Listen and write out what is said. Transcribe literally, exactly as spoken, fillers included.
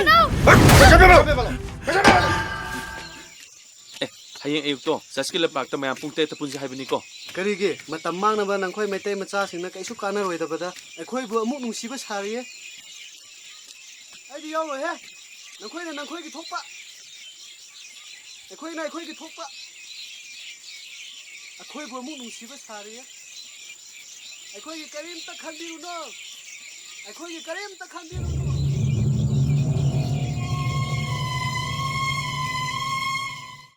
ꯀꯔꯤꯅꯣ? ꯄꯩꯁꯥ ꯄꯤꯔꯣ! ꯑꯦ, ꯍꯌꯦꯡ ꯑꯌꯨꯛꯇꯣ ꯆꯔꯆꯀꯤ ꯂꯝꯄꯥꯛꯇ ꯃꯌꯥꯝ ꯄꯨꯡ ꯇꯔꯦꯠꯇ ꯄꯨꯟꯁꯤ ꯍꯥꯏꯕꯅꯤꯀꯣ꯫ ꯀꯔꯤꯒꯤ? ꯃꯇꯝ ꯃꯥꯡꯅꯕ ꯅꯈꯣꯏ ꯃꯩꯇꯩ ꯃꯆꯥꯁꯤꯡꯅ ꯀꯩꯁꯨ ꯀꯥꯟꯅꯔꯣꯏꯗꯕꯗ ꯑꯩꯈꯣꯏꯕꯨ ꯑꯃꯨꯛ ꯅꯨꯡꯁꯤꯕ ꯁꯥꯔꯤꯌꯦ꯫ ꯑꯩꯗꯤ ꯌꯥꯎꯔꯣꯏꯍꯦ꯫ ꯅꯈꯣꯏꯅ ꯅꯈꯣꯏꯒꯤ ꯊꯣꯛꯄ, ꯑꯩꯈꯣꯏꯅ ꯑꯩꯈꯣꯏꯒꯤ ꯊꯣꯛꯄ, ꯑꯩꯈꯣꯏꯕꯨ ꯑꯃꯨꯛ ꯅꯨꯡꯁꯤꯕ ꯁꯥꯔꯤꯌꯦ꯫ ꯑꯩꯈꯣꯏꯒꯤ ꯀꯔꯤꯝꯇ ꯈꯟꯕꯤꯔꯨꯅꯨ꯫ ꯑꯩꯈꯣꯏꯒꯤ ꯀꯔꯤꯝꯇ ꯈꯟꯕꯤꯔꯨꯅꯨ꯫